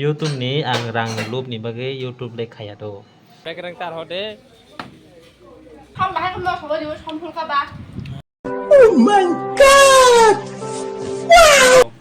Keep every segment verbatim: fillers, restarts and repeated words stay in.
YouTube ni ang rang ni lob ni bagwi YouTube le khaya do. Bekreng tar hode. Ham bahai kam no sabo dibo som phul ka ba. Oh my God! Wow!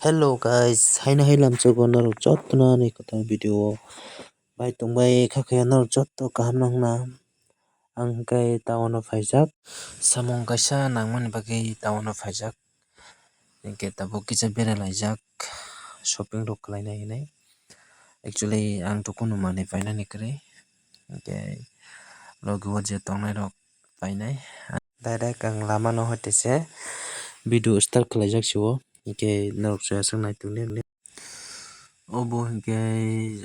Hello guys, haino hai lamsogo norok jotono ani kwtal video o bai tongbai kha khe norok joto kaham no hwnna. Ang hwnkhe town o phaijak, samung kaisa nangmani bagwi town o phaijak. Hinkhe tabuk kisa bera laijak, shopping rok khlainai hinwi. Actually, ang to kunu manwi painani kwrwi. Hinkhe logi o je tongnai rok painai. Direct ang lama no hoite se video start khlaijak se o. Hinkhe norok se aswk nai tongdi. Obo hinkhe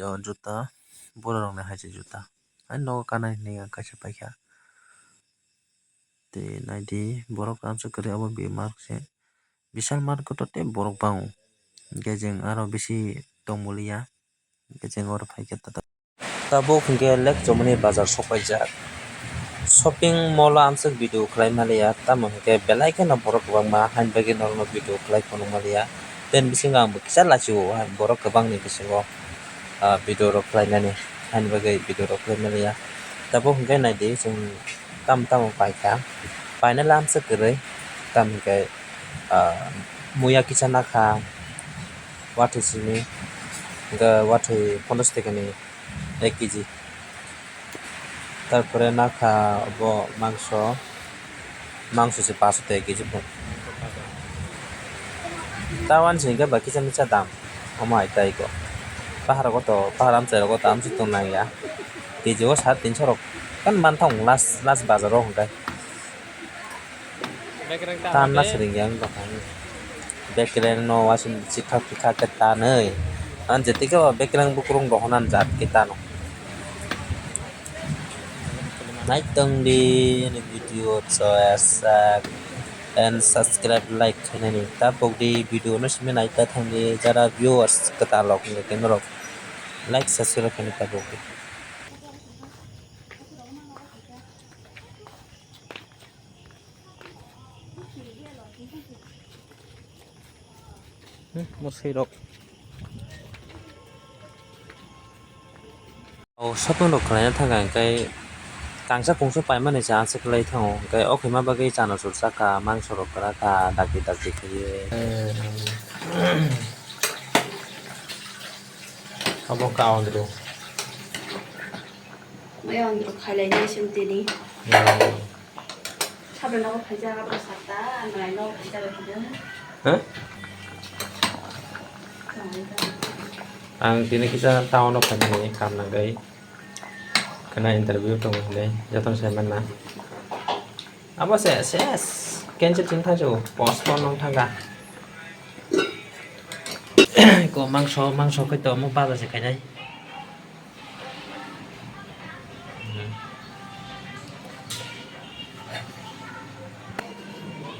o juta, bura rok ni hai se juta. Ani nogo kanai hinwi ang kaisa paikha. Tei naidi borok amswk kwrwi abo bemar se. Vishal Mart o to tei borok bango. Hinkhe chwng aro bisi tongmoliya. Hinkhe chwng oro phaikhe ta-, tabuk hinkhe Lake Chomoni bazar sokpaijak. Shopping mall o amswk video khlai maliya, tamo hinkhe belai kheno borok kwbangma, haini bagwi norokno video khlai phunuk maliya. Tei bisingo ang bo kisa lachio, borok kwbangni bisingo, ah, video rok khlainani, haini bagwi video rok khlai maliya. Tabuk hinkhe naidi chwng tamo tamo paikha, painani amswk kwrwi, tamo hinkhe, ah, muya kisa nakha, wathwi simi, hinkhe wathwi ponchash taka ni ek kg. Tarpore nakha bo mangso, mangso se paso taka kg phano. Tawan se hinkhe ba kisa misa dam, omo hai tai kok. Pahar rogo to, pahar amchai rogo to amswk tong nangya. Kg o sare tinso rok kan manthang last, last bazar o hinkhe. Tan na siring yang bakang. Bekereng no wasin sikha pikha ke tanoi. An jetika bekereng bukrung dohonan jat ke tano. Naitong di ni video choya sak and subscribe like khainani. Tapok di video no simi naita thang di jara viewers ketalok ni kenorok like subscribe khainani tapok di. Hmm, mwswi rok. O shopping rok khlaina thangkha, hinkhe kangsa kungsa paimani se aswk kwlai thango, hinkhe o khaima bagwi chana chwrwk chakha, mangso rok kwrakha, dakti dakti khaiwi. Abo kha ondro. Maya ondro khailai nai sung tini. Hmm. Sabra nogo phaijak, abo sakta, ang nai nogo phaijak, abo. Huh? Ang tini kisa town o phaimani kam nangwi. Khana interview tongo hinwi, jotono sai manna. Abo se, ses, cancel chini thangsu, postpone wng thangkha. Ko mangso, mangso khe to omo bazar se khainai.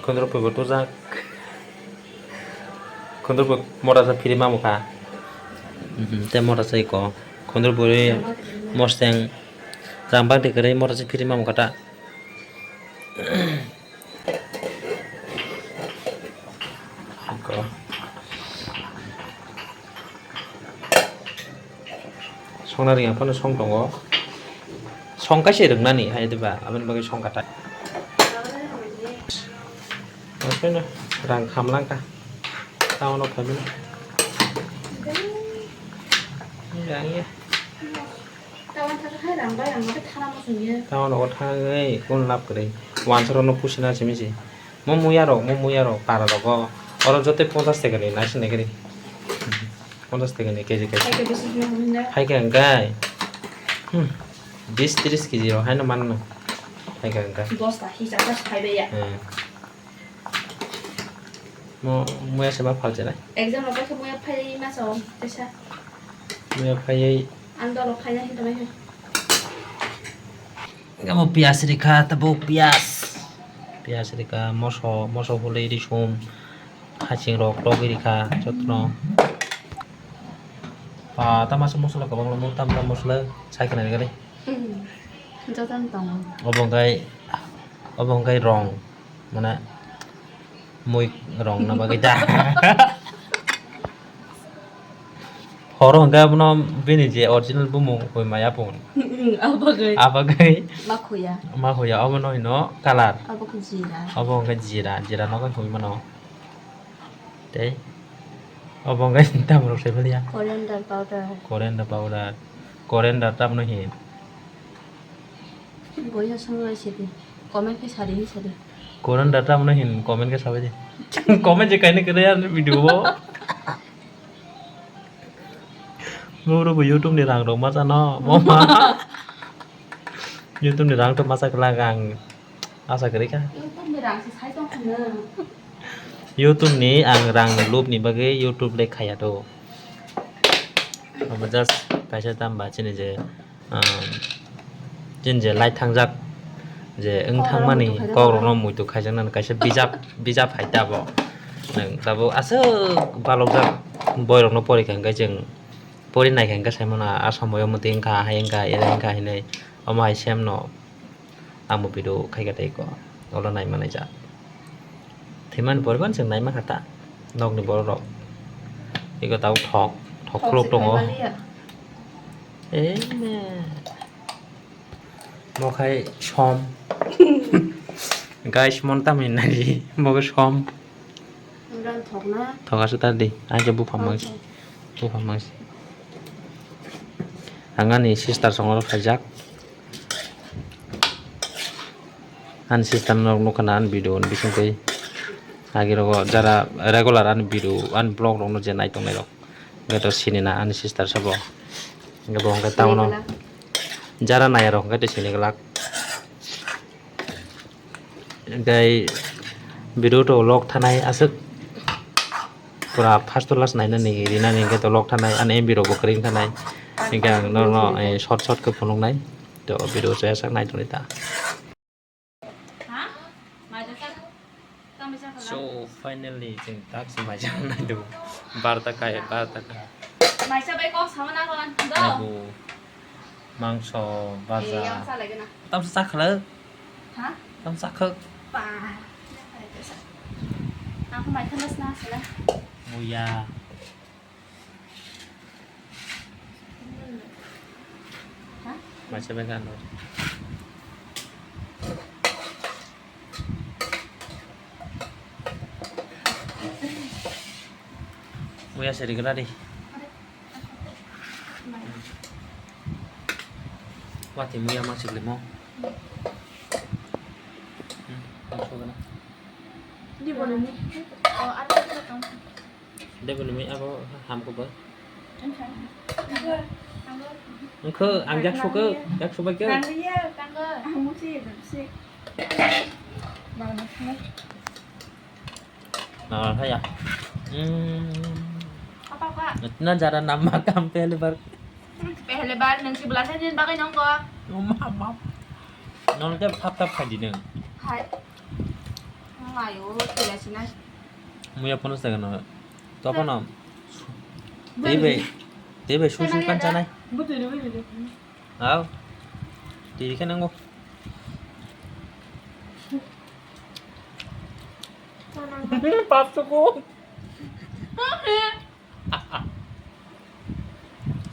Khondrop bo tujak. Khondrop bo mora sa phiri mamukha. Mhm, te mora sa iko. Khondrop bo mosteng rang bak de kare mora sa phiri mamukha ta. Iko. Songna ringya phano song tongo. Song kaisa rwngnani hai diba, aboni bagwi song katai. Okheno rang khamlangkha. Tamo no khabi. Yang ye. Tamo no thangwi kun lab kwrwi. Wansaro no pusi na simi si. Mo muya rok, mo muya rok, para rogo. Oro jote ponchas taka ni nai sinai kari. Ponchas taka ni K G kai. Hai khe hwnkhe. Hmm. Bis tris K G rok haino manno. Hai khe hwnkhe. Dosta hisa ta phaibai ya. Hmm. Mo muya se ma phalchenai. Exam rok khe muya phai ma sao tesa. Muya phaiwi. Ang dolo phaina hin tonai. Amo piyas rikha, tabuk piyas. Piyas rikha, moso, moso hului risum, haching rok rogwi rikha, jotono. Pa, tama se mosola kwbang lomo, tam tam mosola sai khna rikha de. Hmm. Jotono tongo. Obo hwnkhe, obo hwnkhe rong, mane mui rong na bagwi da. Horo hwnkhe abono bini je original bumung hoi maya pun. Abagwi. Abagwi. Ma khuya. Ma khuya, obono hino color. Abo khe jira. Obo hwnkhe jira, jira no khe hoi mano. Tei obo hwnkhe tamrok sai manya. Coriander powder. Coriander powder. Coriander tamno hin. Boya song lai sidi. Comment khe sari hin sari. Coriander tamno hin comment khe sabai di. Comment je kaine kre ya video bo. Boro bo YouTube ni rang rok ma chano, mo ma. YouTube ni rang to ma cha kwlak ang. Asa kwrwi kha. YouTube ni rang se sai tong khna. YouTube ni ang rang ni lob ni bagwi YouTube le khaya to. Omo just kaisa tam ba chini je, um, chini je lai thangjak je wng thangmani kok rok no muitu khaijaknani kaisa bijap, bijap hai ta bo. Nwng tabuk aswk balokjak boy rok no pori kha hwnkhe chwng pori nai kha hwnkhe sai mano a somoi o mwtwi wngkha, hai wngkha, ere wngkha hinwi omo hai sem no. Ang bo video khai kha tei ko, olo nai manai ja. Thwimani poriban chwng nai mankha ta, nokni borok rok. Eko tabuk thok, thok khuluk tongo. Ei me. Mo khai som. Guys, mon tamni nai, mo khe som. Nang thokna. Thok aswk ta di, ang khe buphang mang si. Okay. Buphang mang si. Ang ani sister songoro phaijak. Ani sister no nukha na ani video ni bisingtwi. Agi rogo jara regular ani video, ani vlog rokno je nai tongnai rok. Hwnkhe to sini na ani sister sabo. Hwnkhe bo hwnkhe town o. Sini glak. Jara nai rok hwnkhe to sini glak. Tei video to log thanai aswk pura first to last nainani rinani hwnkhe to log thanai ani M B rok bo kwrwi wngthanai. Hwnkhe ang norokno, eh, short short khe phunuknai. To video chaya sak nai tongdi ta. So finally chwng tak se maisa nai do. Barta kai, barta kai. Maisa bai kok sama na ron do. Naibu. Mangso, baja. Eh, yang sa lagi na. Tam sa khla. Ha? Tam sa khak. Pa. Aku mai khna sna sna. Muya. Ha? Maisa bai kan. Muya seri kena di. Wati muya ma chikli mo. Hmm, ang so gana. Di bolu ni. Oh, ada ada tong. Debo ni mi abo ham ko ba. Engkho ang jak so ko, jak so ba ko. Nang ya, tang ko. Ang musi, musi. Bang, bang. Na, na, ya. Hmm. Apa, Pak? Itna jara nama kam pehle bar. Pehle bar nang si belasa din bagai nang ko. Oh, ma, ma. Nang te thap thap khai di nang. Hai. Nang ayo, tila sinai. Muya pono sa gana. Topono. Tei bai, tei bai su su kan chanai. Butu ni butu ni. Au. Tiri ka nango. Pap suku.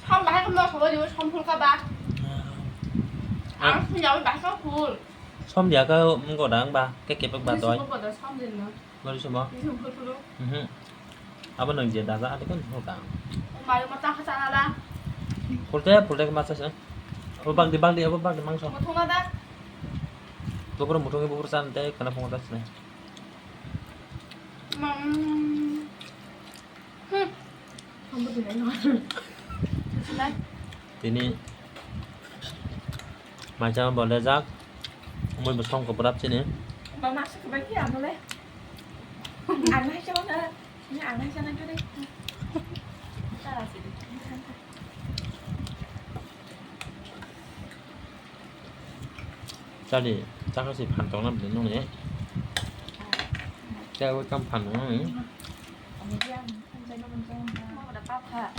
Som bahai kam no sobo jibo som phul ka ba. Ang sini jawi bahai som phul. Som dia ka mgo dang ba, ke kepek ba doi. Som phul ka da som din na. Bari sumo. Ni som phul phul. Mhm. Abo nang je daja adi kan hoka. Mayo mata khacha ala. Pulte pulte ke masa se. Abo bagdi bagdi abo bagdi mangso. Muthung ada. Bopor muthung bopor san te kana phone das ne. Mam. Hmm. Kamu tuh nengok. Sudah. Tini macha bolejak. Umui bosong ko berap sini. Mama sekebai ki anu le. Anai coba na. Ini anai sana tu deh. Salah sih. Chadi, chakha si phan tongna bini nung ni. Chai wai kam phan nung ni. Mama da papa.